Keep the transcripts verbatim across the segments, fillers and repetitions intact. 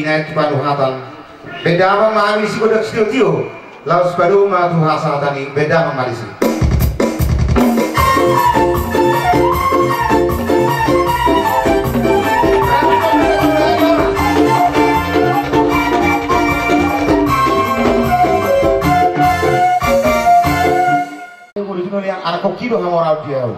Nang tu panuhatan. Baen damang ma hami sigodang sitio-tio. Laos padomu ma tu hasahatan i, baen damang ma disi. Anak koki do hamoraon di au.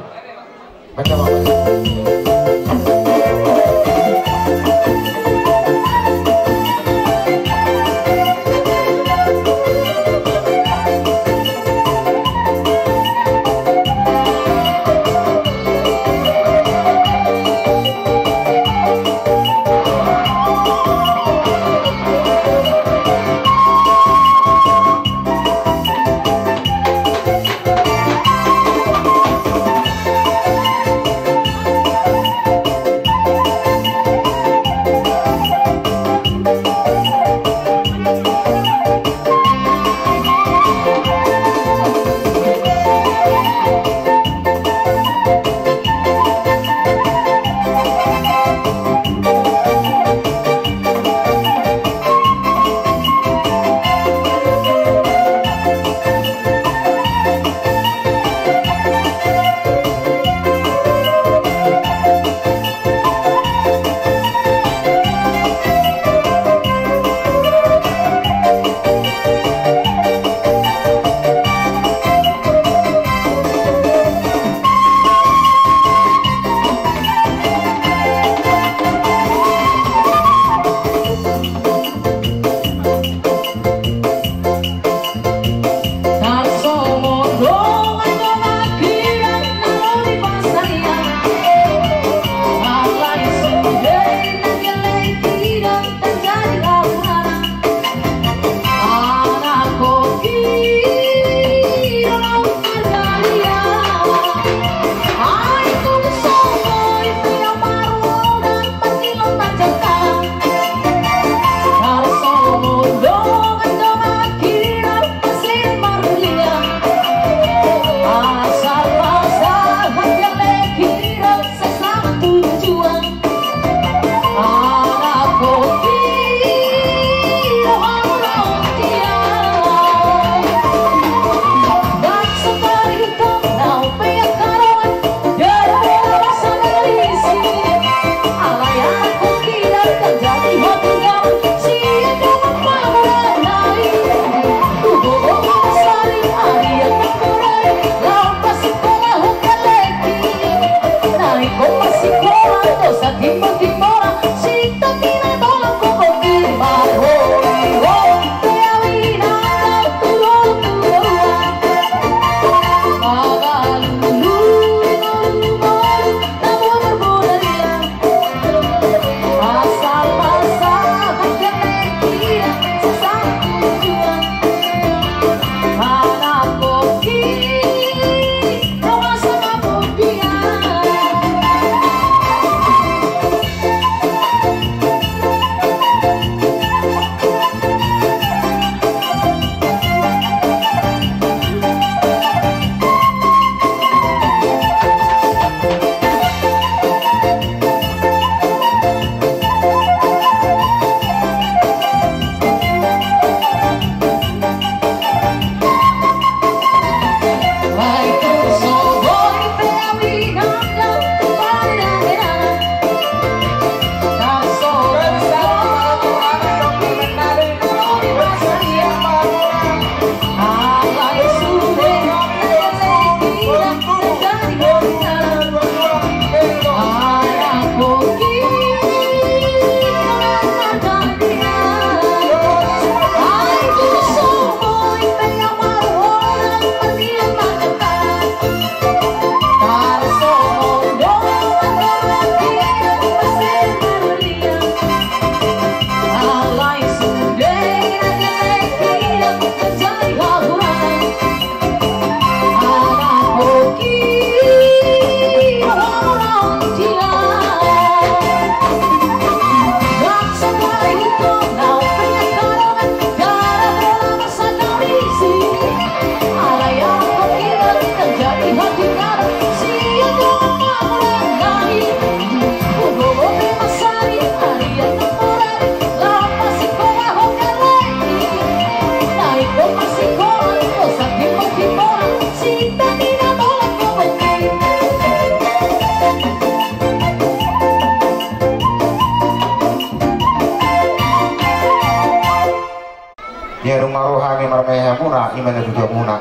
Marmae hamuna, i ma natuatuamuna.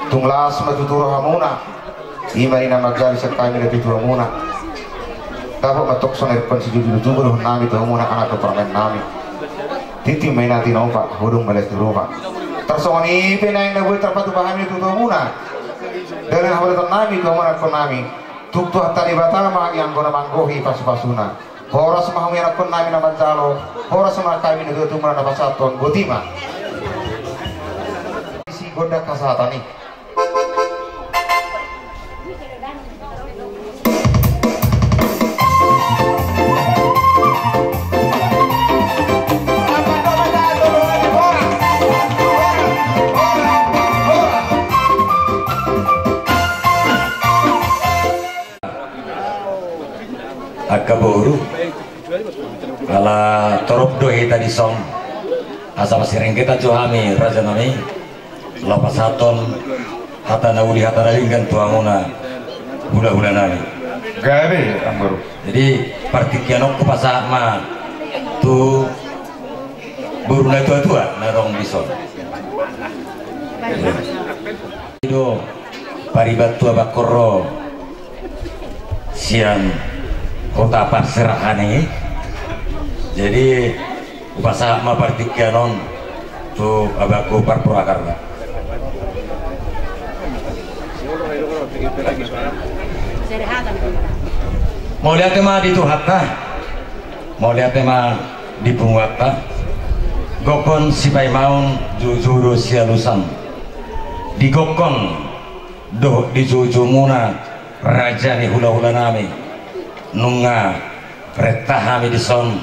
Tung las ma tutu rohamuna, i ma na manjalo sian hami natuatuamuna. Dapot ma tong songon adopan sijujur tu tubu dohononnami tu hamuna, anak do parumaennami. Tintin ma i na tinopa, hudung ma las ni rupa. Tarsongon i pe naeng na boi tarpatupa hami natuatuamuna. Dalan habotoonnami tu hamuna anakkonnami. Tung Tuhanta Debata ma i anggo na manggohi pasupasuna. Horas ma hamu anakkonnami na manjalo, horas ma hami natuatuamuna na pasahathon, botima. Isi gondang hasahatan i. Angka boru, ala torop do hita dison. Asa masirenggetan jo hami, rajanami, laho pasahathon hata na uli, hata na denggan tu hamuna hulahulanami. Gabe, amang boru. Jadi, partingkian on hupasahat ma tu boru natuatua na adong dison. Ido. Pariban tu abangku ro sian kota Parserahan i. Jadi, hupasahat ma partingkian on tu abangku Parpurahar. Mauliate ma di Tuhanta. Mauliate ma di punguanta. Gokhon sipaimaon, joujou do sialusan. Di gokhon dohot di joujoumuna, raja ni hulahulanami, nunga renta hami dison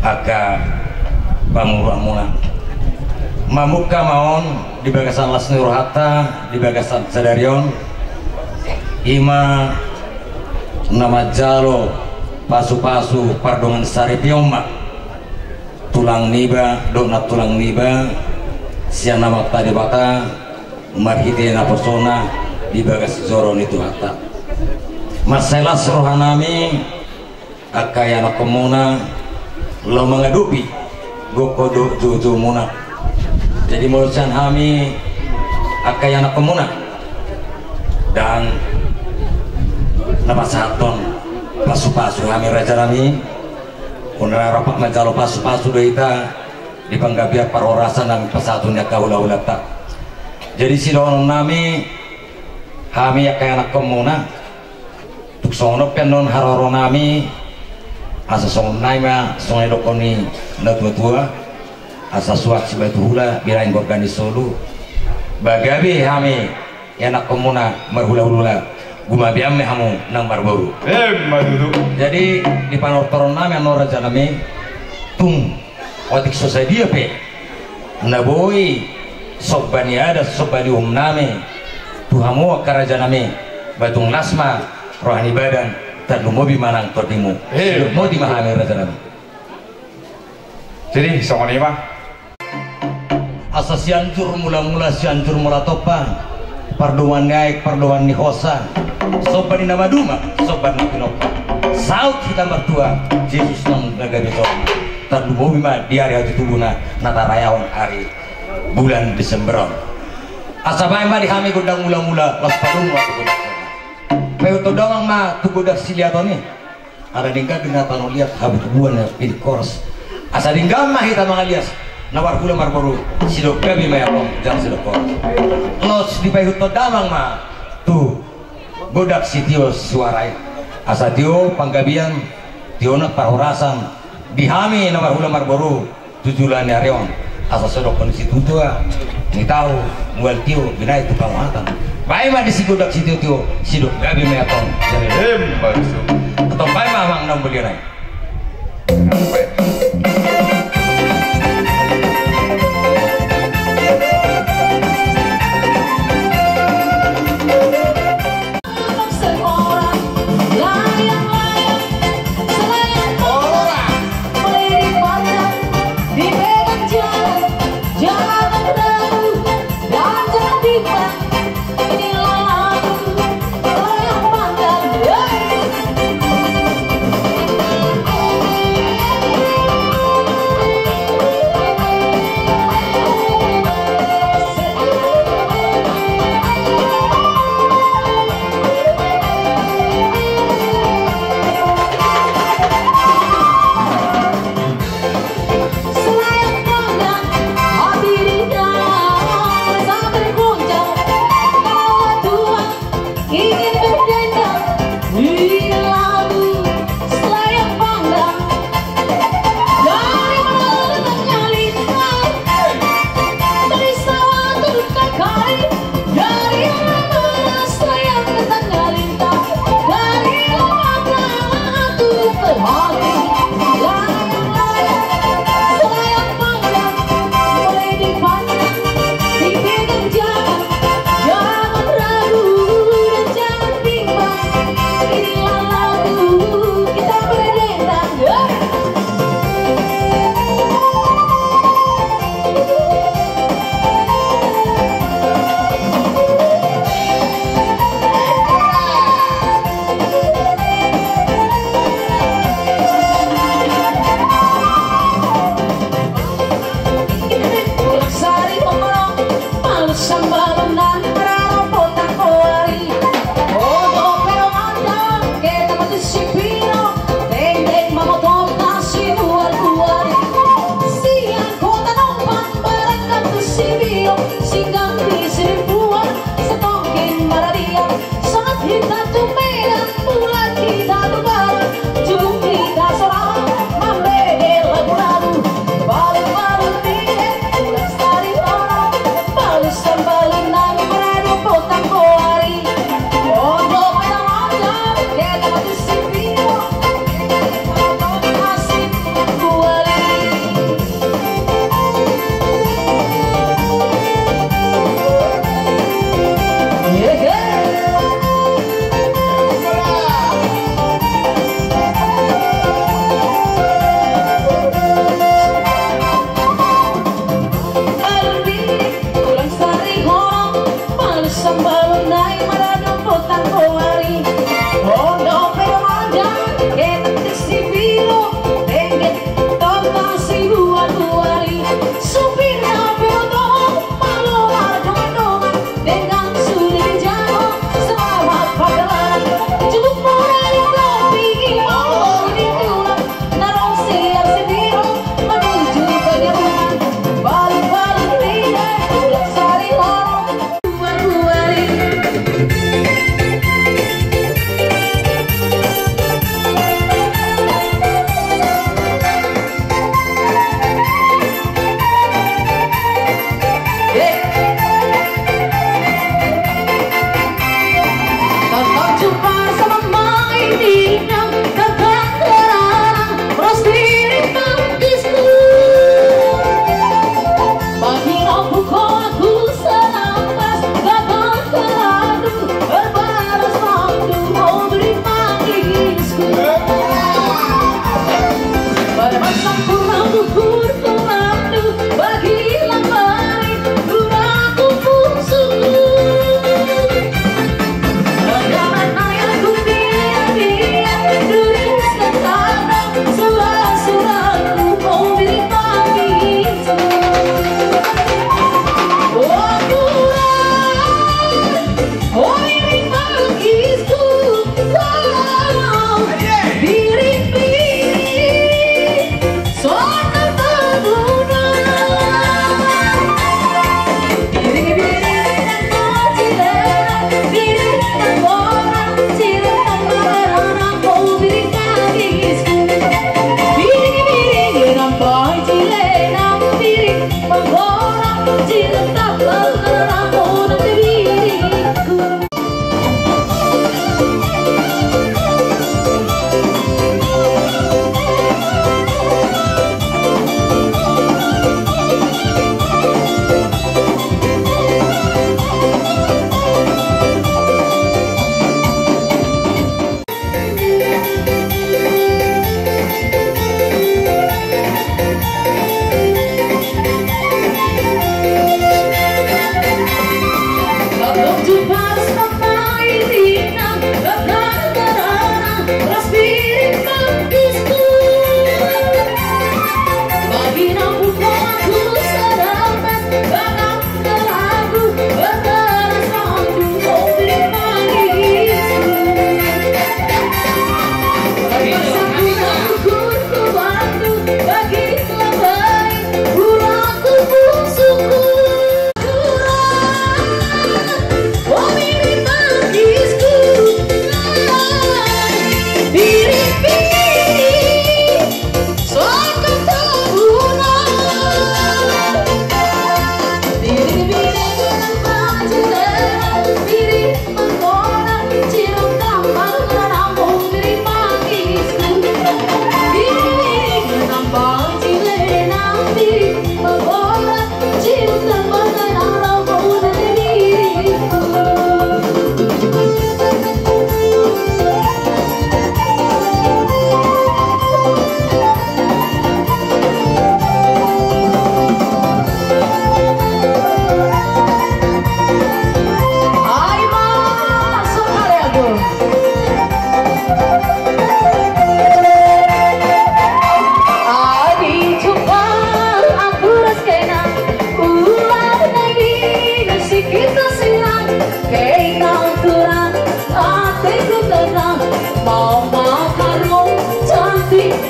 angka pamoruonmuna. Mamungka ma on di bagasan las ni rohanta di bagasan sadari on, i ma na manjalo pasupasu pardongansaripeon ma tulang niba dohot nantulang niba sian Amanta Debata, marhite naposona di bagas joro ni Tuhanta. Mansai las rohanami angka ianakkonmuna laho mangadopi gokhon dohot joujoumuna. Jadi, molo sian hami angka ianakkonmuna, ndang na pasahathon pasupasu hami, rajanami. Unang rap manjalo pasupasu do hita di panggabean parhorasan nang pasahaton ni angka hulahulanta. Jadi, sidohononnami, hami angka ianakkonmuna, tung songon on pe annon haroronami, asa songon nai ma songon nidok ni natuatua, asa suhat sibatu hula, binahen gorga ni solu. Ba gabe hami ianakkonmuna marhulahula, gumabean ma hamu nang marboru. Emma tutu. Jadi, di panortoronnami annon, rajanami, tung otik so sadia pe na boi somba ni adat, somba ni uhumnami tu hamu angka rajanami, ba tung las ma roha ni badan, tarlumobi ma nang tondimu. Eh. Mauliate ma hami, rajanami. Jadi, songon i ma. Asa Sianjur Mulamula, Sianjur Mulatompa, pardomuan ni aek, pardomuan ni hosa, somba ni na maduma, somba ni na pinompar. Saut hita martua, Jesus naung na gabe jolma. Tarlumobi ma di ari hatutubu na tarayahon ari bulan Desember on. Asa baen ma di hami gondang mulamula, laos padomu ma tu gondang sonang. Paihuthon damang ma tu gondang siliaton i. Ala denggan do na tano liat, habutubuan na pinggol horas. Asa denggan ma hita mangalias, na marhula marboru, sidok gabe ma i antong jala sidok horas. Laos dipaihuthon damang ma tu gondang sitio suara i. Asa tio panggabean, tio na parhorasan di hami na marhula marboru tu joloan ni ari on, asa so dohonon ni situatua, ni tau, mual tio, binahen tu panguhatan. Baen ma disi gondang sitiotio, sidok gabe ma i antong. Emma tutu. Antong baen ma amang na umbahen i.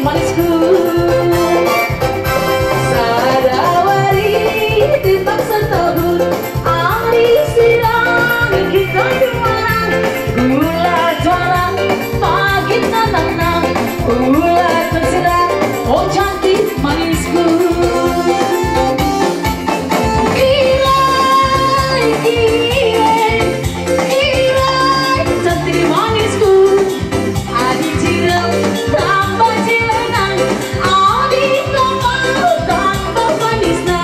Manisku, sada wari di paksa togut, ari sirang kita duanan, gula jalan, makin nanang, gula tersirang, oh cantik manisku. Irai, irai, irai, cantik manisku. Adi cirem tambah cilenang, adi tambah tambah manisna.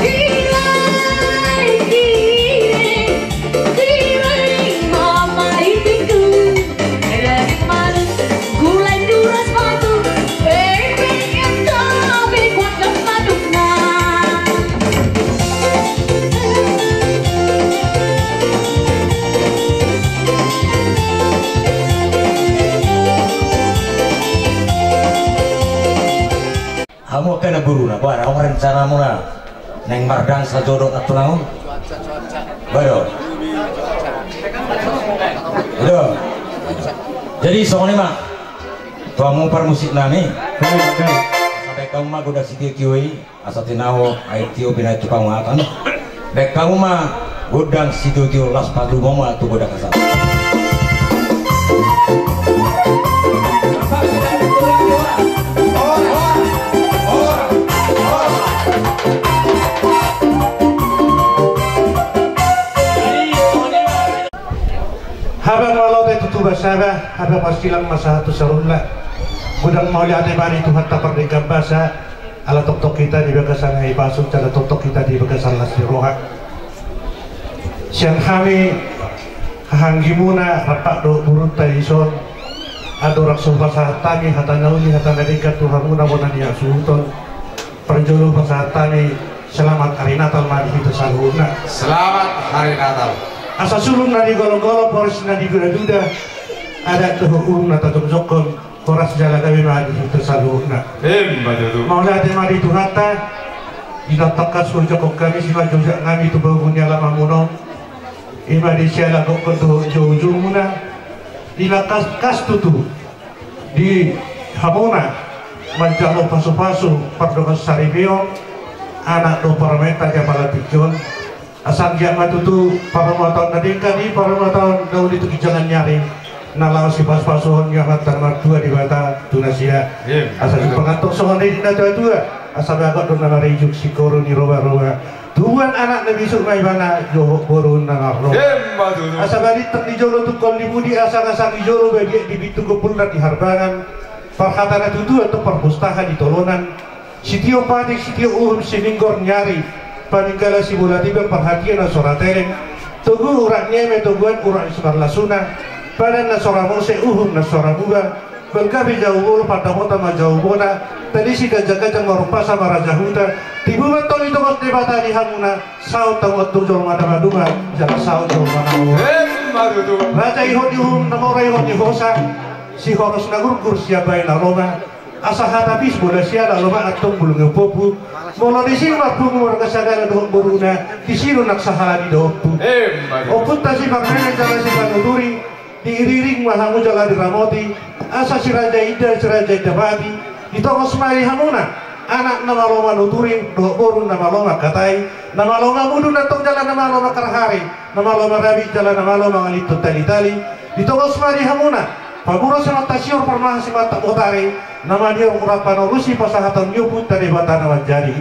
Irai, irai, irai, mama itikku. Daging manuk, gulai duras batu, epeng enda bekuat dan manukna. Hamu angka na guru na, boha do rencana muna? Naeng mardangsa jo do na tulang on. Boha do? Ido. Jadi songon i ma tu hamu parmusik nami. Baen hamu ma gondang sitio-tio i. Asa tinaho aek tio binaen tu panguhatan. Baen hamu ma gondang sitio-tio, laos palumo ma tu gondang hasahatan. Habang mauliate tu Tuhan Saba, habang masilang ma sahat tu saluhutna. Godang mauliate ma di Tuhanta pardenggan basa. Ala tongtong hita di bagasan hahipason, jala tongtong hita di bagasan las ni roha. Sian hami hahaanggimuna rap dohot borunta dison, andorang so hupasahat hami hata na uli, hata na denggan tu hamuna bona ni hasuhuton, parjolo hupasahat hami selamat Hari Natal ma di hita saluhutna. Selamat Hari Natal. Asa sulung na di golong-golong, boras na di duda-duda, adat dohot uhum na tajongjongkon, horas jala gabe ma di hita saluhutna. Emma tutu. Mauliate ma di Tuhanta, di na tangkas hujakkon hami simanjujak nami tu baoa ni alamanmuna on. I ma di siala gokkon dohot joujou muna. Di na kas, kas tutu di hamuna manjalo pasupasu pardongan saripeon, anak dohot parumaenta di apala tingki on. Asa anggiat ma tutu parumaen na denggan i, parumaen na uli tu ginjangan ni ari, na laho sipasupasuhon ni Amanta na martua Debata tu nasida. Iya. Asa jumpang antong songon i di na tuatua, asa bagot do na marijuk singkoru ni robaroba. Tubuan anak na bisuk ma ibana, dohot boru na marroha. Emma tutu. Asa balintang di jolo tungkol di pudi, asa gasang di jolo badia di pintu, gombulna di harbangan. Parhata na tutu antong parpustaha di tolonan. Sitio patik, sitio uhum, sininggor ni ari, paninggala sibola timbang, parhatian na so ra tereng, togu urat ni eme, toguan urat ni simarlasuna, padan na so ra mose, uhum na so ra muba, balga pe jabu bolon, pandapotan ma jabu bona, tali siganjangganjang, marumpasa ma raja huta, tibu ma tong ditogos Debata di hamuna, saut hamu antong jolma na maduma, jala saut jolma na mora. Emma tutu. Raja ihot ni uhum, na mora ihot ni hosa, sihoros na gurgur, sian bae na loma, asa hata pis bola siala, loma antong bulung ni ompuompu. Molo disi marpungu marga Sagala dohot boruna, disi do nang sahala ni daompu. Emma tutu. Ompunta Simarmene jala Simanuturi, diiriring ma hamu jala diramoti, asa si Raja Inda, si Raja Inda Pati, ditogos ma di hamuna anak na malo manuturi dohot boru na malo mangkatai, na malo mamudu antong jala na malo mangkarhari, na malo marabit jala na malo mangalintun talitali. Ditogos ma di hamuna pamuros simantasior, parmahan simantang botari, na manior urang panorusi pasahaton ni Ompunta Debata na manjadi.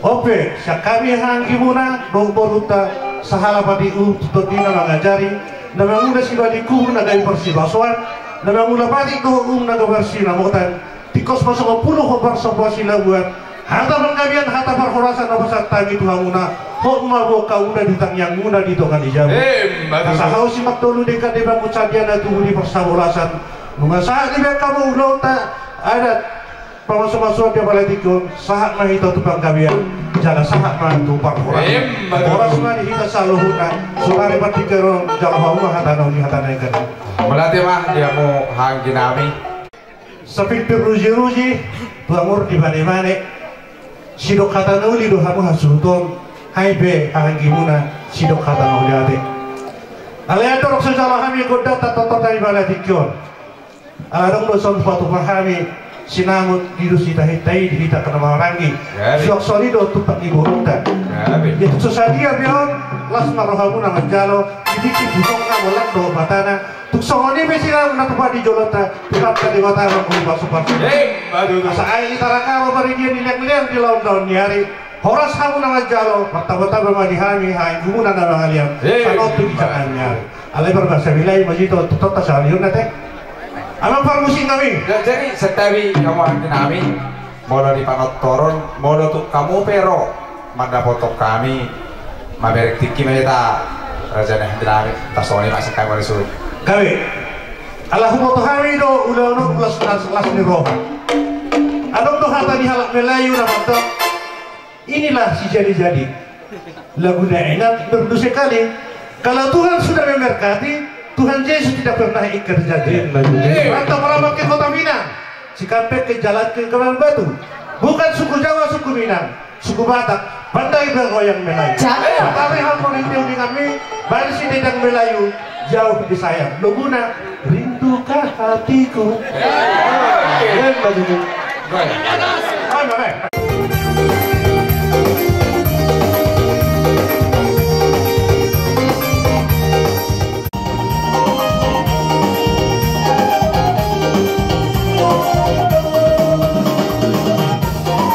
On pe, sian hami hahaanggimuna dohot borunta, sahala patik uhum tu tondina mangajari, na mangula sibalikkubu na gabe parsibasoan, na mangula patik dohot uhum na gabe parsinamotan, tingkos ma songon pulu hombar somba silabuan, hata panggabean, hata parhorasan na pasahat hami tu hamuna, hot ma boan hamuna di tangiangmuna di tonga ni jabu. Emma tutu. Asa hau simanjujak, denggan di bangun, sadia na tubu di parsabolasan, nunga sahat dibaen hamu ulaonta adat pamasumasuon di apala tingki on, sahat ma hita tu panggabean, jala sahat ma tu parhorasan. Emma tutu. Horas ma di hita saluhutna, sonari partingkian on, jalo hamu ma hata na uli, hata na denggan. Mauliate ma di hamu hahaanggi nami. Sapingpir rujiruji, tuangor di manimani, sidok hata na uli do hamu hasuhuton, hami pe hahaanggimuna, sidok hata na mauliate. Alai andorang so jalo hami gondangta, tongtong hami di apala tingki on. Ala adong do songon patupa hami sinamot di dos ni tahinta i di hita angka na marhahamaranggi. Suang songon i do tumpak ni borunta. Jadi so sadia pe on, las ma rohamuna manjalo di tingki pudongna, molang dohot matana. Tung songon i pe sinamot na tupa di jolonta, Tuhanta Debata ma mangolu pasupasu. Asa aek ni Tarakaro, paridian ni leangleang di laon daon ni ari, horas hamuna manjalo, martambatamba ma di hami hahainggumuna na mangalean, sahat tu ginjang ni ari. Alai parbahasa Melayu ma jito, tutonta sahaliuna te. Amang parmusik nami. Jadi santabi hamu anggi nami, molo di panortoron, molo tung hamu pe ro mandapothon hami, mamereng tingki ma hita, raja ni anggi nami, tarsongon i ma sian hami molo suhut. Gabe. Ala huboto hami do ulaon on las, las, las ni roha. Adong do hata ni halak Melayu na mandok, inilah si jadi-jadi. Lagu na enak, merdu sekali. Kalau Tuhan sudah memberkati, Tuhan Yesus tidak pernah ingkar janji. Rantau merapat ke Kota Minang, Cikampek ke jalan ke Kembang Batu. Bukan suku Jawa, suku Minang, suku Batak, pandai bergoyang Melayu. Cakep. Tapi hampir itu dengan mi, baris di dendang Melayu, jauh disayang. Laguna, Rindukah Hatiku. Keren lagu ini. Keren.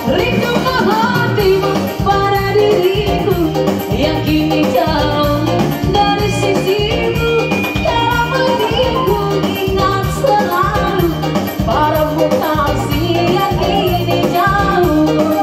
Rindu hatimu pada diriku yang kini jauh dari sisimu. Dalam hatiku ingat selalu padamu kasih yang kini jauh.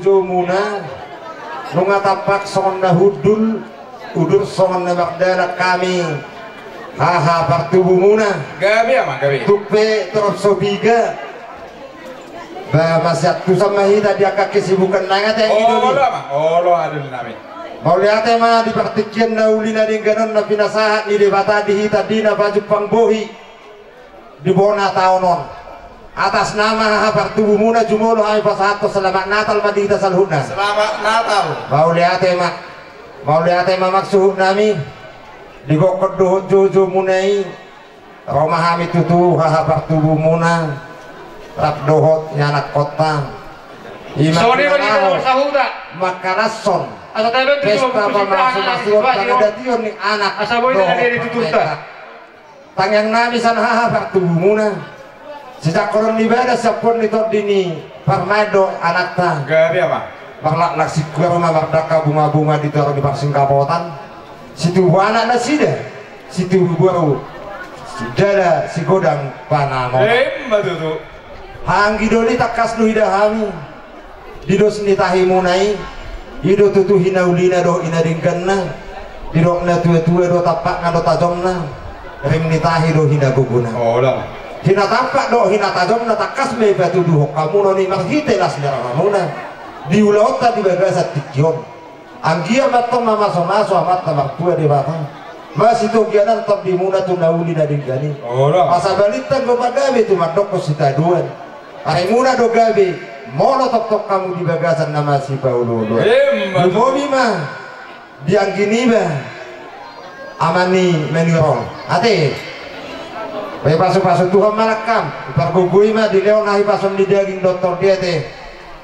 Jomuna, nunga tampak songon na hundul, udur songon na mardalan hami haha partubumuna. Gabe, Amang, gabe. Tung pe torop so piga, ba masiantusan ma hita di angka kesibukan nami, ate. Olo, Amang, olo, adong nami. Mauliate ma di partingkian na uli na denggan on na pinasahat ni Debata di hita di na pajumpang bohi di bona taon on. Atas nama haha partubumuna jumolo hami pasahathon selamat Natal ma di hita saluhutna. Selamat Natal. Mauliate ma. Mauliate ma, Amang, suhut nami. Di gokhon dohot jojomuna i, ro ma hami tutu haha partubumuna rap dohot ni anakkonta. Ima songon i ma di hita sahuta mangkalashon pesta pamasumasuon pangadation ni anak dohot na denggan. Tangiang nami sian haha partubumuna, sijangkon ni badan, siampon ni tondi ni parumaen dohot anakta. Gabe, Amang. Marlaklak singkoru ma mardangka bungabunga di toru ni parsingkapotan. Situbu anak nasida, situbu boru, jala sigodang panamona. Ima tutu. Anggi doli, tangkas do huida hami. Di dos ni tahimuna i, i do tutu hinaulina dohot hinadengganna. Didok natuatua do, tampakna do tajomna, rim ni tahi do hinagogona. Olo. Hinatampak dohot hinatajomna tangkas ma ipatuduhon hamu on i marhite las ni rohamuna. Di ulaonta di bagasan tingki on, anggiat ma antong mamasumasu Amanta Martua Debata masitogianan tondimuna tu na uli na denggan i. Olo. Asa balintang do pagabe tumandokkon sitadoan. Arimuna do gabe molo tongtong hamu di bagasan na masipaolooloan. Ima tutu. Lumobi ma di anggi niba, Ama ni Manurung, ate. Ba ipasupasu Tuhan ma langkam, ipargogoi ma di lehon hahipason ni daging dohot tondi, ate.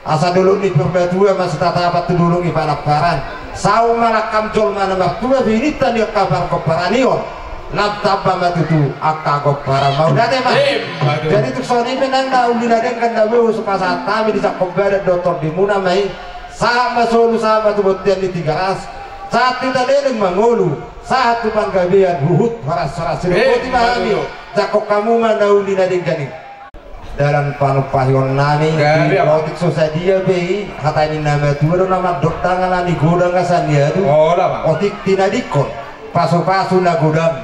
Asa dolok ni Purbatua ma sitatapan tu dolok ni Panamparan. Saut ma langkam jolma na martua, bininta ni angka pargomparan i on, lam tamba ma tutu angka gomparan. Mauliate ma. Ima tutu. Jadi tung songon i pe nang na uli na denggan na boi hupasahat hami, dijangkon badan dohot tondimuna ma i. Sahat ma solu, sahat ma tu bontean ni Tigaras. Sahat hita leleng mangolu, sahat tu panggabean huhut horas-horas. Ima tutu. Boti ma hami, jangkon hamu ma na uli na denggan i. Dalan panumpahon nami. Gabe, Amang. Di otik so sadia pe i, hata ni na matua do na mandok: Dang ala ni godang asa niadu. Olo, Amang. Otik tinadingkon pasupasu na godang,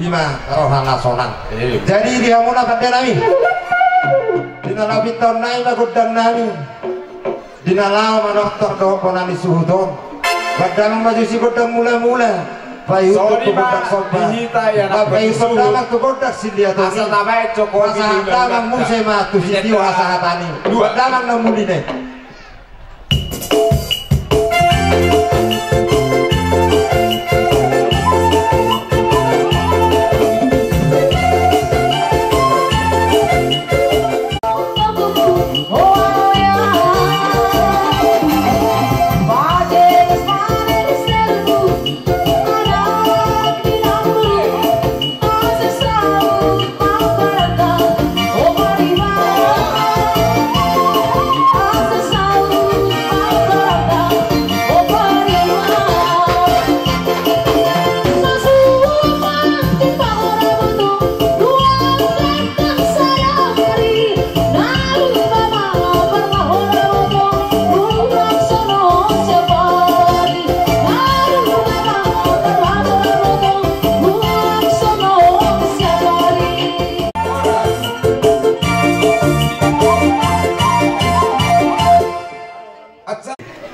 ima roha na sonang. Ima. Jadi di hamu na pande nami, di na laho pinta on nai ma gondang nami. Di na laho manortor dohot bona ni suhut on, baen damang ma jo sigondang mulamula. Paihut tu gondang somba, paihut damang tu gondang siliaton i. Asa tabaen jo kopi, pasahat damang muse ma tu sitio hasahatan i. Baen damang na muli nai.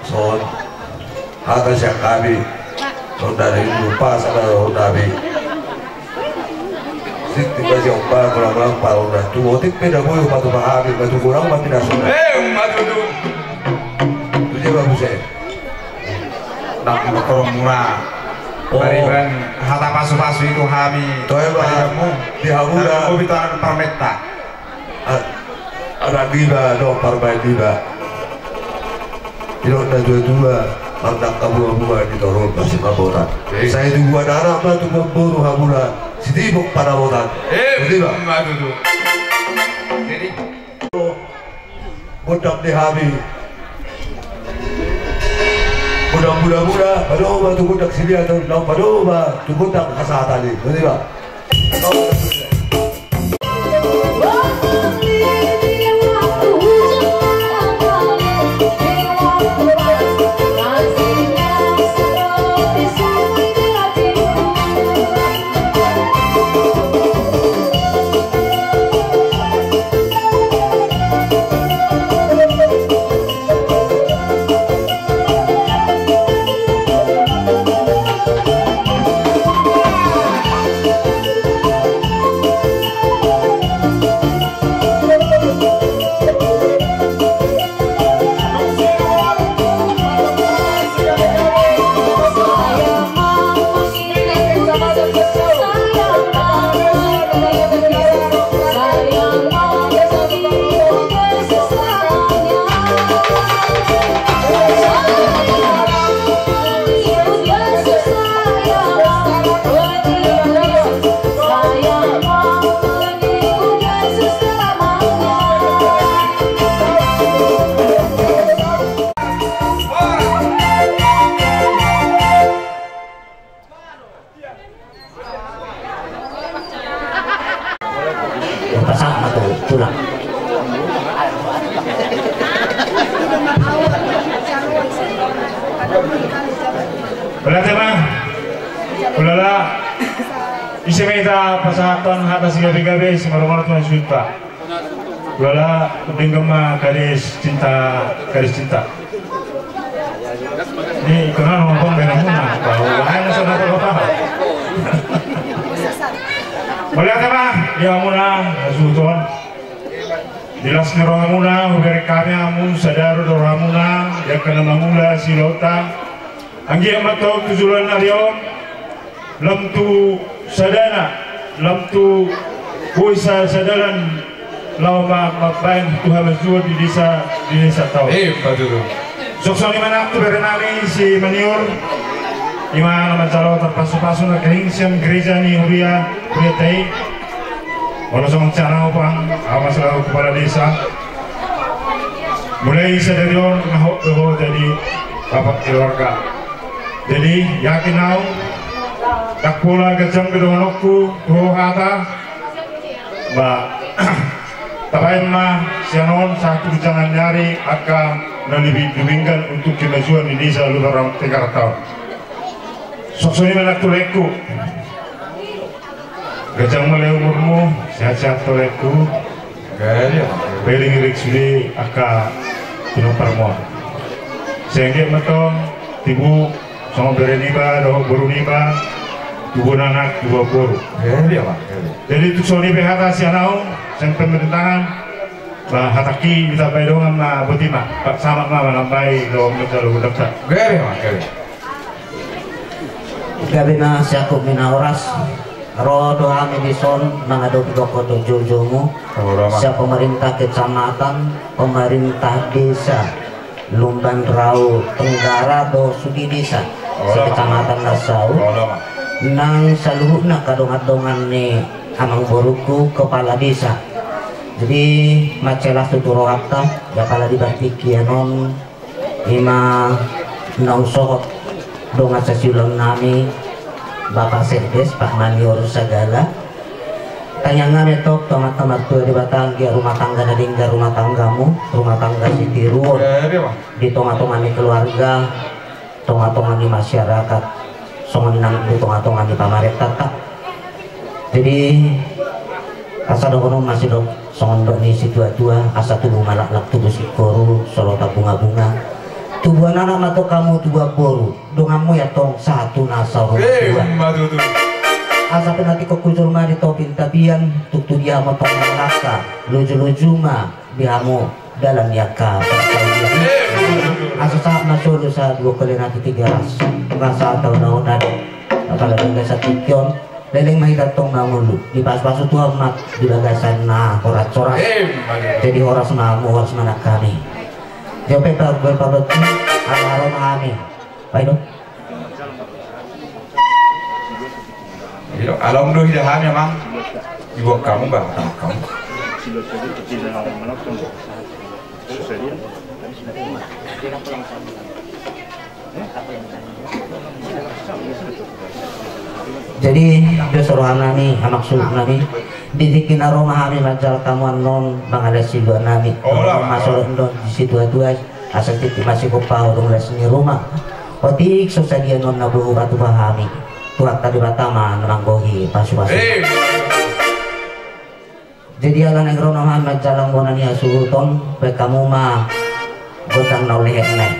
Songon hata sian hami, songon na nidok pasahat hami. Sititi ma sian hami, molo manang pasahat tu otik pe na boi hupatupa hami, ma tu godang ma pinasuna. Ima tutu. Tu dia ma muse. Nang motormuna. Oh. Pariban hata pasupasu i tu hami. Toe ma. Paribanmu. Di hamu na. Nang mobi tu anak parmenta. A-, anak niba dohot parumaen niba. Didok natuatua, mardangka bungabunga di toru ni parsingkapotan. Eh. Sai tubuan anak ma tubuan boru hamuna, sitibok panamotan. Eh, ima tutu. Jadi gondang di hami. Gondang mulamula, pado ma tu gondang siliaton, laho pado ma tu gondang hasahatan i. Ima. Pasahat ma tu tulang. Mauliate ma. Ulala, ise ma hita pasahathon hata sigabe-gabe, simarumar tu na suta. Ulala, denggan ma kades cinta, kades cinta. Ni kena nama bang dengan muna, bahwa lain sudah terlupa. Mauliate ma di hamuna, hasuhuton. Di las ni rohamuna, hubereng hami hamu, sada do rohamuna, di angka na mangula silaonta. Anggiat ma tong tu joloan ni ari on, lam tu sadana, lam tu boi sa-, sadalan, laho ma-, mambahen tu hamajuon di desa, di desa tao. Eh, betul. Suksuk ni ma nang tu bere nami si Maniur, i ma na manjalo tarpasu-pasu na gahing sian gereja ni huria, huria ta i. Molo songon sian au pang, au ma selaku kepala desa. Mulai sadari on, na hot do ho jadi bapak keluarga. Jadi, yakin au, ndang pola ganjang be dohononku tu ho hata, ba, tabaen ma sian on sahat tu ginjang ni ari angka na lebih demikian untuk kemajuan di desa Lumajang Tegar tao. Suksuk ni ma nang tu laengku. Ganjang ma lae umurmu, sehat-sehat tu laengku. Gabe, gabe. Iring-iring sude angka pinomparmon. Sai anggiat ma tong tibu songon bere niba dohot boru niba, tubuan anak, tubuan boru. Gabe, gabe. Jadi tung songon i pe hata sian au, sian pemerintahan, ba hatangki ditambai dongan ma boti ma, ba samat ma manambai dohot manjalo gondangta. Gabe, gabe. Gabe ma sian hami na horas. Ro do hami dison mangadopi gokhon dohot joujoumu. Olo ma. Sian pemerintah kecamatan, pemerintah desa Lumban Rau Tenggara dohot sude desa. Olo ma. Sekecamatan na saut. Olo ma. Nang saluhutna angka dongan-dongan ni amangborungku kepala desa. Jadi, mansai las tutu rohanta, ya, apala di partingkian on, i ma na husohot dongan sasiulaon nami, Bapak Sekdes, Pak Maniur Sagala. Tangiang nami antong tu Amanta Martua Debata, anggiat rumah tangga na denggan rumah tanggamu, rumah tangga sitiruon. Gabe, Pak. Di tonga-tonga ni keluarga, tonga-tonga ni masyarakat, songon i nang di tonga-tonga ni pamarentanta. Jadi, asa dohonon ma sidok, songon dok ni situa-tua, asa tubu malaklak tubu singkoru, solot bunga-bunga. Tubuan anak ma tong hamu, tubuan boru, donganmu i antong sahat tu na saur matua. Ima tutu. Asa pe na tingkos hujur ma di topi ni tapian, tung tu dia ma tong mangalangka, loju-loju ma di hamu dalan ni angka parsaulian. Asa sahat ma solu sahat dua kali na titigaras. Rasa tau na ona do. Apala denggan satingki on. Leleng ma hita tong mangolu. Dipasu-pasu Tuhan ma di bagasan na horas-horas. Jadi horas ma hamu, horas ma nang hami. Jawab pe pa gue pa beti. Ala ro ma hami. Baik do. Ilo, along do hida hami, Amang. Ibuat hamu, Bang, tangkap hamu. Jadi, dos roha nami, amak suhut nami. Di tingki na ro ma hami manjalo hamu annon, mangalehon siluan nami. Olo. Masolot do di situa-tua. Asa titik masih kupa urung les ni rumah. Otik so sadia non na boru batu bahami. Tuhan tadi pertama na manggohi pasu-pasu. Eh. Jadi ala na i ro ma hami manjalo bona ni hasuhuton, baen hamu ma gondang na uli hek nai.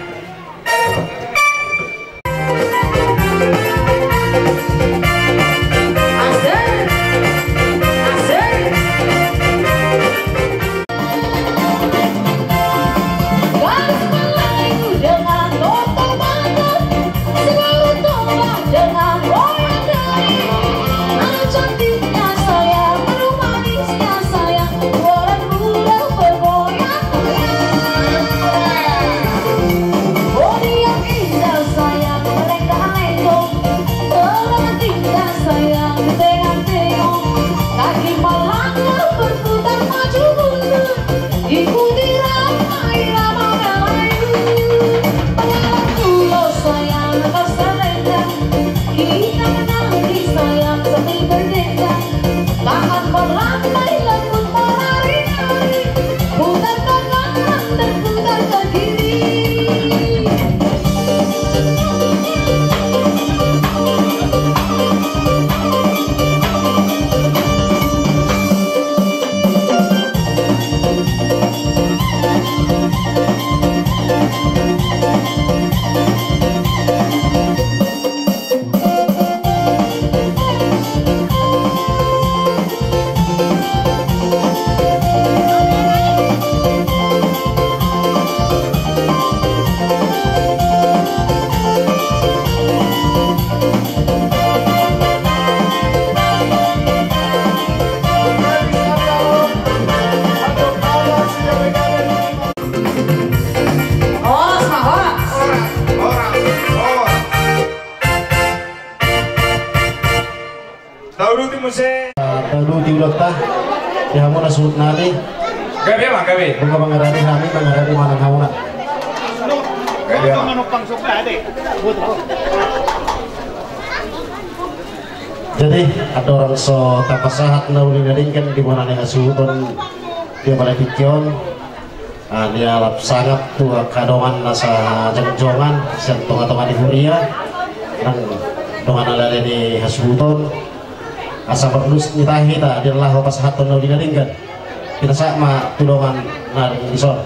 Di hamuna suhut nami. Gabe ma, gabe. Nunga mangaradi hami, mangaradi manang hamuna. Gabe ma. Jadi, andorang so tapasahat na uli na denggan di bona ni hasuhuton di balai tingki on. Ah, dialap sangap tu angka dongan na sajongjongan sian tongatonga ni huria nang dongan na leleng ni hasuhuton. Asa marlus ni tahi hita di laho pasahathon na uli na denggan. Pinasahat ma tu dongan na dison.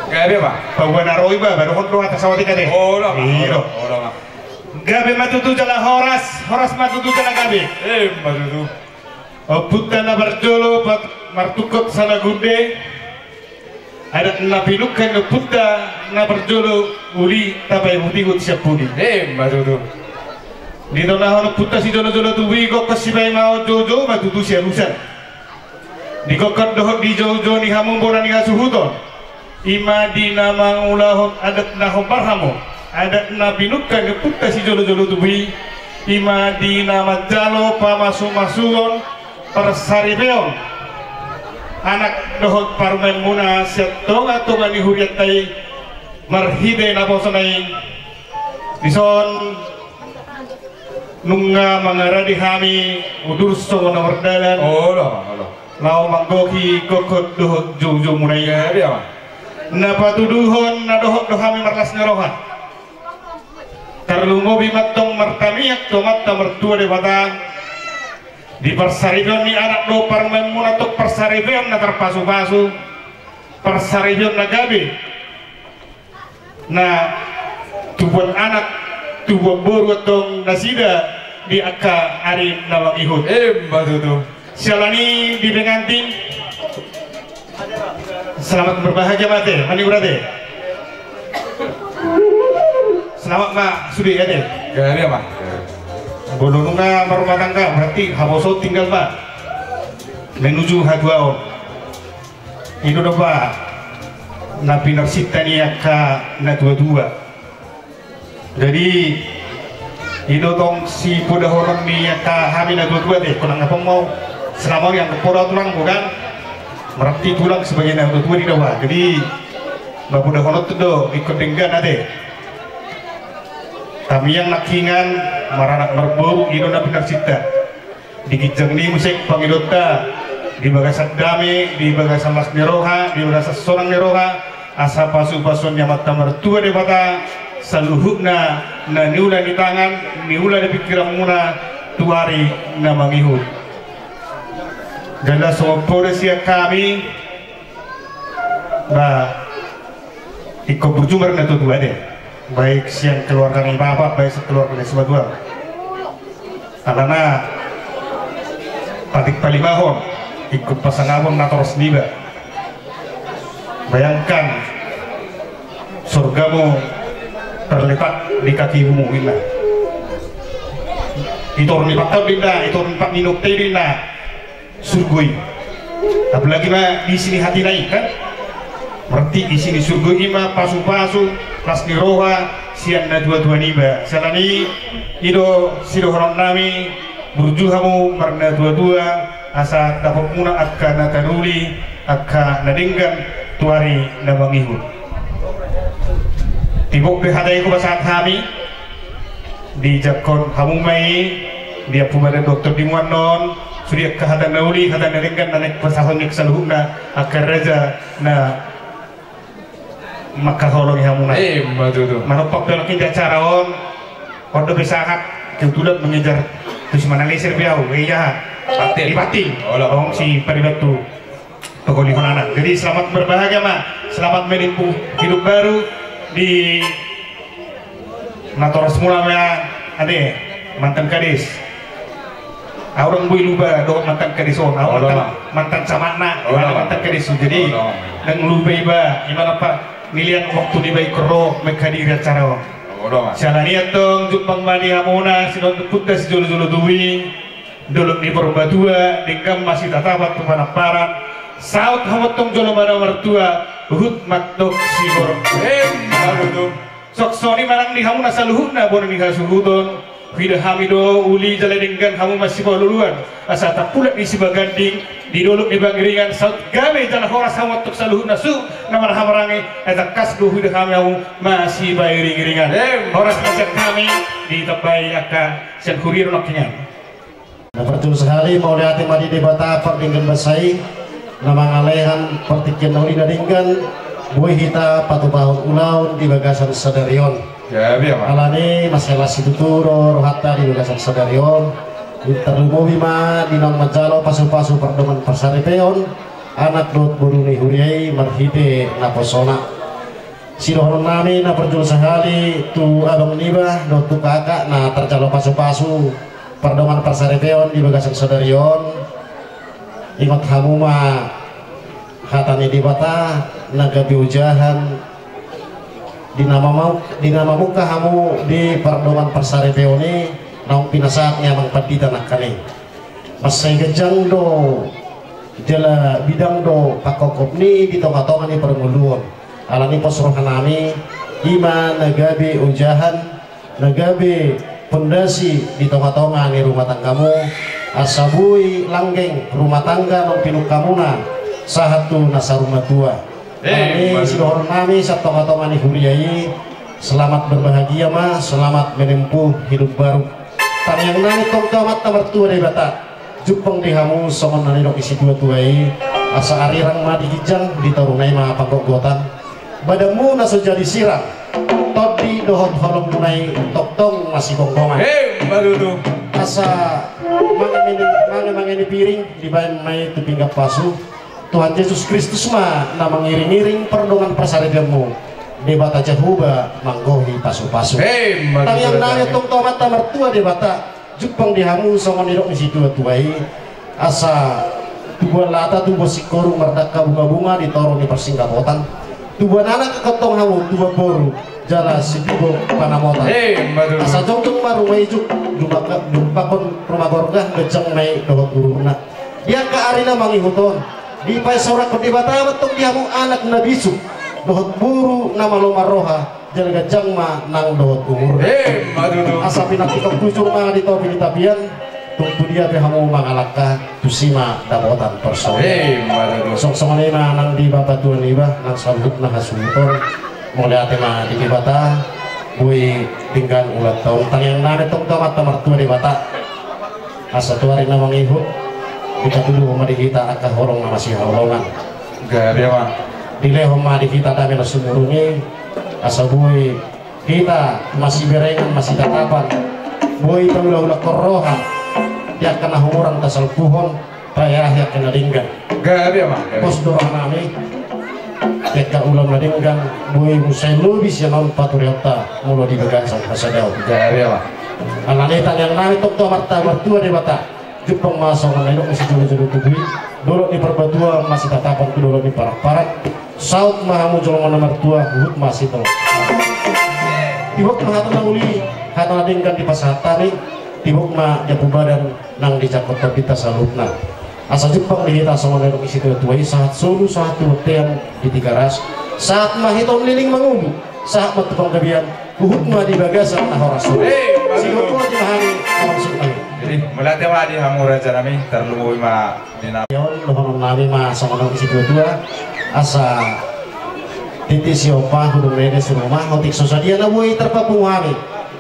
Gabe ma. Paboa na ro iba, baru kon do hata sawatika de. Olo ma. Olo ma. Gabe ma tutu jala horas, horas ma tutu jala gabe. Emma tutu. Ompunta na parjolo, martungkot Salagunde. Adat na pinungka ni ompunta na parjolo, uli tapaihutihut sian pudi. Emma tutu. Ditonahon ompunta sijolojolo tubu i, gokhon sipaimaon joujou ma tutu sialusan. Di gokhon dohot di joujou ni hamu bona ni hasuhuton, i ma di na mangulahon adat na hombar hamu, adat na pinungka ni ompunta sijolojolo tubu i, i ma di na manjalo pamasumasuon, parsaripeon anak dohot parumaenmuna sian tongatonga ni hurianta i. Marhite naposona i, dison nunga mangaradi hami udur songon na mardalan. Olo, olo. Laho manggohi gokhon dohot joujoumuna i. Iya, iya. Na patuduhon na dohot do hami marlas ni roha. Tarlumobi ma antong martamiang tu Amanta Martua Debata di parsaripeon ni anak dohot parumaenmuna, antong parsaripeon na tarpasupasu, parsaripeon na gabe, na tubuan anak, tubuan boru antong nasida di angka ari na mangihut. Emma tutu. Siala ni i di pengantin. Selamat berbahagia ma ate, mani ura ate. Selamat ma sude ate. Gabe ma. Molo nunga marumah tangga berarti haposo tinggal ma menuju hatuaon. I do dope na pinarsinta ni angka na tuatua. Jadi i do tong sipodahonon ni angka hami na tuatua ate, unang apong mau selama on anggo poda tulang bukan, berarti tulang sebagai na tuatua di dawa. Jadi ma podahonon tu do ingkon denggan ate. Tamiang nangkiningan, maranak marboru, i do na pinarsinta. Di ginjang ni i muse pangidoanta, di bagasan dame, di bagasan las ni roha, di bagasan sonang ni roha, asa pasupasuon ni Amanta Martua Debata saluhutna na niula ni tangan, niula ni pingkiranmuna tu ari na mangihut. Jala songon poda sian hami, ba, ingkon burju ma na tuatua ate, baik sian keluarga ni bapak, baik sian keluarga ni simatua. Alana patik palimahon, ingkon pasangapon natoras niba. Bayangkan, surgamu terletak di kakimu, ninna. Di toru ni panganon ninna, di toru ni panginum ninna. Surgo i. Apalagi ma isi ni hatina i kan. Berarti isi ni surgo i ma pasupasu, las ni roha sian na tuatua niba. Siala ni i do sidohonon nami, burju hamu marnatuatua asa dapotmuna angka na taruli, angka na denggan tu ari na mangihut. Tibok be hata i hupasahat hami. Dijangkon hamu ma i, di ampu badan dohot tondimu annon, sude angka hata na uli, hata na denggan na naeng pasahathon ni saluhutna angka raja na mangkaholongi hamuna. Emma tutu. Manompak pe nangkin di acara on, on dope sahat, kebetulan mengejar tu Simanalesir be au, eh, iya. Patin. Di Patin. Olo. Om si Paribantu. Pagolihon anak. Jadi selamat berbahagia ma, selamat menempuh hidup baru di natorasmuna ma ate, mantan kades. Au ndang boi lupa dohot mantan kades on, au mantan, mantan camatna, mantan kades on. Jadi ndang lupa iba, iba na panilean waktu niba ingkon ro menghadiri acara on. Siala ni i antong jumpang ma di hamuna, sidohononta sijolojolo tubu i. Dolok ni Purbatua, denggan ma sitatapan tu panamparan. Saut hamu antong jolma na martua, Huhut mandok siborok. Emma tutu. Songon i ma nang di hamu na saluhutna bona ni hasuhuton. Huida hami do uli jala denggan hamu masipaluluan. Asa tapulak di Sibaganding, di dolok ni Pangiringan, saut gabe jala horas hamu antong saluhutna suhut na marhahamaranggi. Ai tangkas do huida hami hamu masipairingiringan. Emma. Horas ma sian hami, ditambai angka sian huria do nangkiningan. Na parjolo sahali mauliate ma di Debata pardenggan basa i, na mangalehon partingkian na uli na denggan, boi hita patupahon ulaon di bagasan sadari on. Gabe ma. Alani mansai las situtu do rohanta di bagasan sadari on. Tarlumobi ma di naung manjalo pasupasu pardongan parsaripeon anak dohot boru ni huria i marhite naposona. Sidohonon nami na parjolo sahali tu abang niba dohot tu kakak na tarjalo pasupasu pardongan parsaripeon di bagasan sadari on. Ingot hamu ma hata ni Debata na gabe ojahan di na mamuk-, di na mamungka hamu di pardongan parsaripeon i naung pinasahat ni amang pandita nangkaning. Mansai ganjang do jala bidang do pangkophop ni di tongatonga ni parngoluon. Alani pos roha nami, i ma na gabe ojahan, na gabe pondasi di tongatonga ni rumah tanggamu, asa boi langgeng rumah tangga naung pinungkamuna sahat tu na saur matua. Alani sidohonon nami sian tongatonga ni huria i, selamat berbahagia ma, selamat menempuh hidup baru. Tangiang nami tong tu Amanta Martua Debata, jumpang di hamu songon na nidok ni situatua i, asa arirang ma di ginjang, di toruna i ma panggotgotan. Badanmu na so jadi sirang, tondi dohot holongmuna i tongtong masigonggongan. Emma tutu. Asa mange, mange ni piring dibaen ma i tu pinggan pasu. Tuhan Jesus Kristus ma na mangiringiring pardongan parsaripeonmu. Debata Jahowa manggohi pasupasu. Emma tutu. Tangiang nami tong tu Amanta Martua Debata, jumpang di hamu songon nidok ni situatua i, asa tubuan lata, tubuan singkoru mardangka bungabunga di toru ni parsingkapotan. Tubuan anak angka tong hamu, tubuan boru jala situbu panamotan. Emma tutu. Asa jongjong ma ruma ijuk, jumpang-, jumpangkon ruma gorga, ganjang ma i dohot ururna. Di angka ari na mangihut on, dipasaorhon Debata ma tong di hamu anak na bisuk dohot boru na malo marroha, jala ganjang ma nang dohot umurna. Emma tutu. Asa pinantikhon hujur ma di topi ni tapian, tung tu dia pe hamu mangalangka, tusi ma dapotan parsaulian. Emma tutu. Songon i ma nang di bapa tua niba, nang saluhutna hasuhuton. Mauliate ma di Debata, boi denggan ulaonta on. Tangiang nami tong tu Amanta Martua Debata, asa tu ari na mangihut dipatuduhon ma di hita angka holong na masihaholongan. Gabe ma. Dilehon ma di hita dame na sumurung i, asa boi hita masiberengan, masitatapan, boi taulahulahon roha di angka na hurang tasalpuhon. Paeahi angka na denggan. Gabe ma. Pos do roha nami. Angka ulaon na denggan boi muse lobi sian on paturehonta molo di bagasan hasadaon. Gabe ma. Alani tangiang nami tong tu Amanta Martua Debata, jumpang ma songon na nidok ni sijolojolo tubu i, dolok ni Parbatuan masitatapan tu dolok ni Paranparan. Saut ma hamu jolma na martua, huhut ma sitolop. Tibok ma hata na uli, hata na denggan dipasahat hami, tibok ma jambu badan nang dijangkon tondinta saluhutna. Asa jumpang di hita songon na nidok ni situatua i, sahat solu, sahat tu bontean di Tigaras, sahat ma hita on leleng mangolu, sahat ma tu panggabean, huhut ma di bagasan na horas on. Eh, bagus. Sidok ma di hami, na marsuk nami. Jadi, mauliate ma di hamu raja nami, tarlumobi ma di na- Ia on, dohonon nami ma songon na nidok ni situatua, asa tintin siompa, hudung nai des rumah, otik so sadia na boi tarpapungu hami.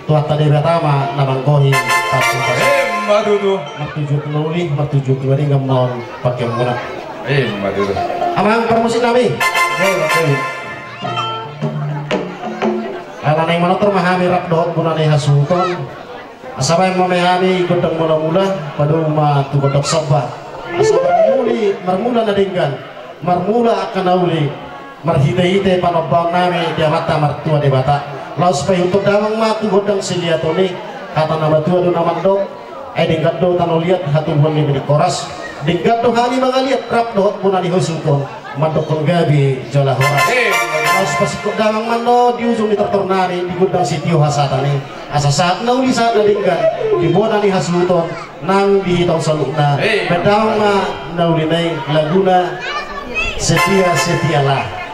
Tuhanta Debata ma na manggohi. Emma tutu. Martujuan na uli, martujuan na denggan ma on pangkeonmuna. Emma tutu. Amang parmusik nami. Ala naeng manortor ma hami rap dohot bona ni hasuhuton. Asa baen ma hami gondang mulamula, padomu ma tu gondang somba. Asa marmuli, marmula na denggan, marmula angka na uli, marhitehite panombaon nami di Amanta Martua Debata. Laos paihuthon damang ma tu gondang siliaton i, hata na matua do na mandok, ai denggan do tano liat hatubuan ni milik horas, denggan do hami mangaliat rap dohot bona ni hasuhuton, mandokkon gabe jala horas. Eh. Laos pasingkop damang ma on di ujung ni tortor nami di gondang sitio hasatan i. Asa sahat na uli sahat na denggan di bona ni hasuhuton nang di hita on saluhutna. Eh. Baen damang ma na uli nai laguna Setia Setialah.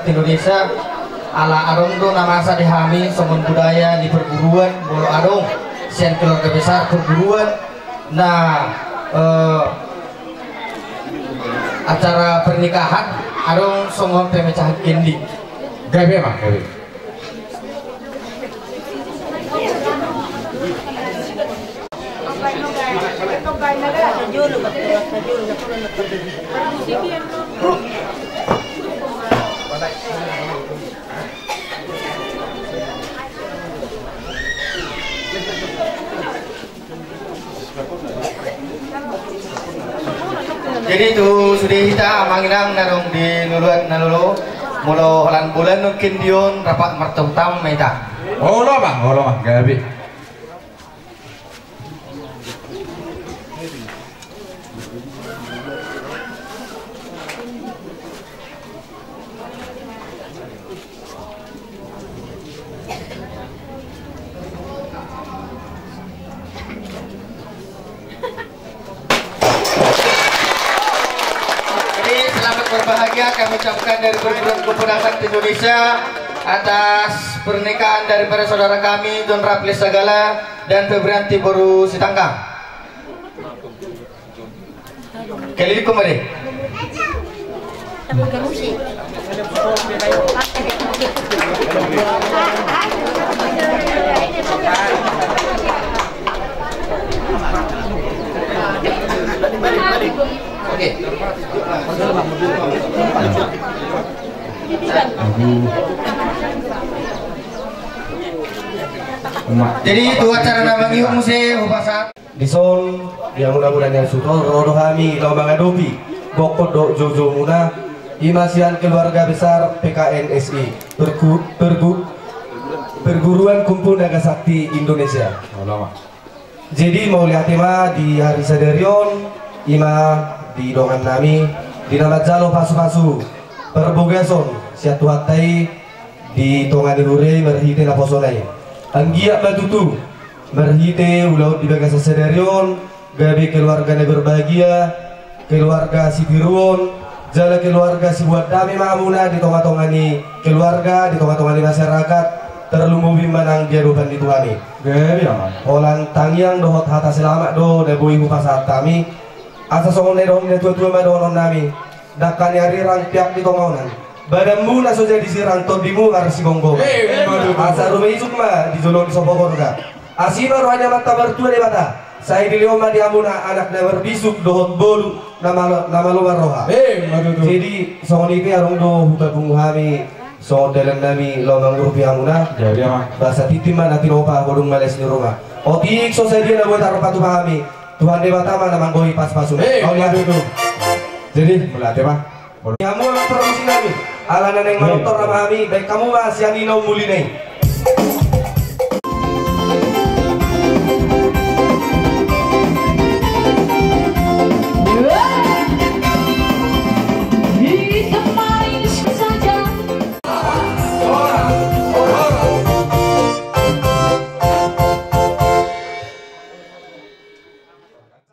Indonesia, ala adong do na masa di hami songon budaya di perguruan, molo adong sian keluarga besar perguruan na, eh, acara pernikahan, adong songon pemecahan kendi. Gabe ma, gabe. Jadi tu sude hita amang inang na adong di luluan na lolo, molo holan bulan nangkin dion rapat martamu-tamu ma hita. Olo ma, olo ma, gabe. Jadi, selamat berbahagia kami ucapkan dari Perguruan Kepedasan Indonesia atas pernikahan daripada saudara kami, Don Rapli Sagala dan Febrianti boru Sitanggang. Keliling kemari. Oke. Jadi tu acara na mangihut muse hupasahat. Dison, di hamuna muna nian suhut, ro do hami laho mangadopi gokhon dohot joujoumuna, i ma sian keluarga besar P K N S I, pergu-, pergu-, Perguruan Kungfu Naga Sakti Indonesia. Jadi mauliate ma di ari sadari on, i ma di dongan nami, di na manjalo pasupasu parbagason sian Tuhanta i di tonga ni huria i marhite naposona i. Anggiat ma tutu marhite ulaon di bagasan sadari on, gabe keluarga na berbahagia, keluarga sitiruon, jala keluarga siboan dame ma hamuna di tonga-tonga ni keluarga, di tonga-tonga ni masyarakat, tarlumobi ma nang di adopan ni Tuhan i. Gabe ma. Holan tangiang dohot hata selamat do na boi hupasahat hami. Asa songon na nidok ni natua-tua ma dohonon nami. Dangka ni arirang peak di tonga onan. Badanmu na so jadi sirang, tondimu marsigomgoman. Eh, ima tutu. Asa rumah isuk ma di jolo ni sopo gorga. Asi ma roha ni Amanta Martua Debata. Sai dilehon ma di hamuna anak na marbisuk dohot boru na malo, na malo marroha. Eh, ima tutu. Jadi songon i pe adong do hupapungu hami songon dalan nami laho mangurupi hamuna. Jadi, ama. Basa tintin ma na tinopa, godung ma les ni ruma. Otik so sadia na boi tarpatupa hami, Tuhan Debata ma na manggohi pasupasu. Eh, ima tutu. Jadi mauliate ma. Hamu amang parmusik nami, ala na naeng manortor ma hami, baen hamu ma sian i na umuli na i.